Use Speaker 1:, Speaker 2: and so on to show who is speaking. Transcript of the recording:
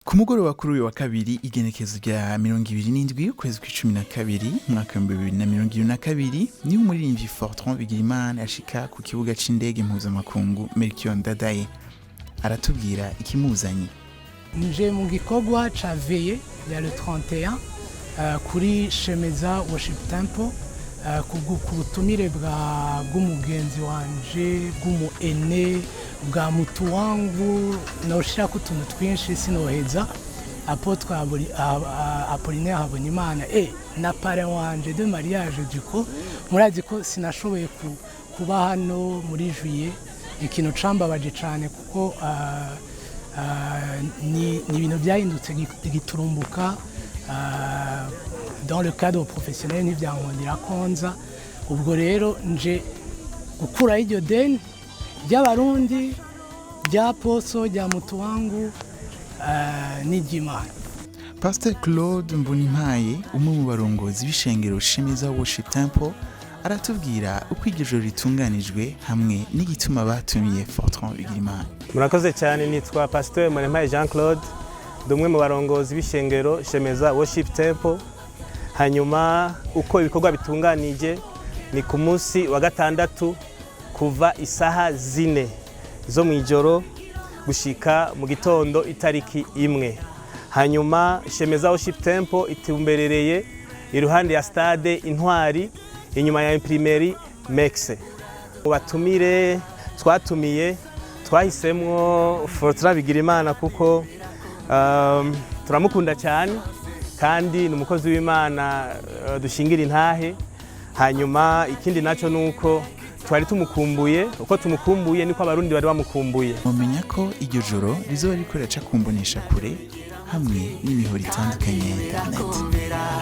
Speaker 1: Ku mugoroba kuri uyu wa kabiri, igenekezo rya 27 ukwezi kwa 12 umwaka wa 2022, niho umuririmbyi Fortran Bigirimana yashika ku kibuga c'indege mpuzamakungu Melchior Ndadaye. Aratubwira ikimuzanye.
Speaker 2: Nje mu gikorwa ca veillée ya le 31 kuri Shemeza Worship Temple, ku butumire bwa bw'umugenzi wanje, bw'umu aîné, bwa mutu wangu, noshirako utuntu twinshi sinoheza, apôtre Apollinaire Habonimana na parrain wanje de mariage. Du coup, murazi ko sinashoboye kuba hano muri juillet, ikintu cambabaje cane kuko ni ibintu byahindutse giturumbuka dans le cadre professionnel, ntivyankundira konza. Ubwo rero nje gukuraho iryo deni ry'Abarundi, rya poso, rya mutu wangu, n'iry'Imana.
Speaker 1: Pastor Claude Mbonimpaye, umwe mu barongozi b'ishengero Shemeza Worship Temple, aratubwira uko iryo joro ritunganijwe hamwe n'igituma batumiye Fortran Bigirimana.
Speaker 3: Murakoze cyane. Nitwa Pasteur Muremaye Jean Claude, ndi umwe mu barongozi b'ishengero Shemeza Worship Temple. Hanyuma uko ibikorwa bitunganije ni ku munsi wa gatandatu kuva isaha 4 zo mu ijoro gushika mu gitondo itariki 1. Hanyuma Shemeza Worship Temple itumberereye iruhande ya stade Intwari, inyuma ya imprimerie Mexe. Mu batumire twatumiye, twahisemwo Fortran Bigirimana kuko turamukunda cyane kandi ni umukozi w'Imana dushingira intahe. Hanyuma ikindi nacyo ni uko twari tumukumbuye. Uko tumukumbuye niko Abarundi bari bamukumbuye.
Speaker 1: Mumenya ko iryo joro rizoba ririko riraca ku mboneshakure hamwe n'imihoro itandukanye ya internet.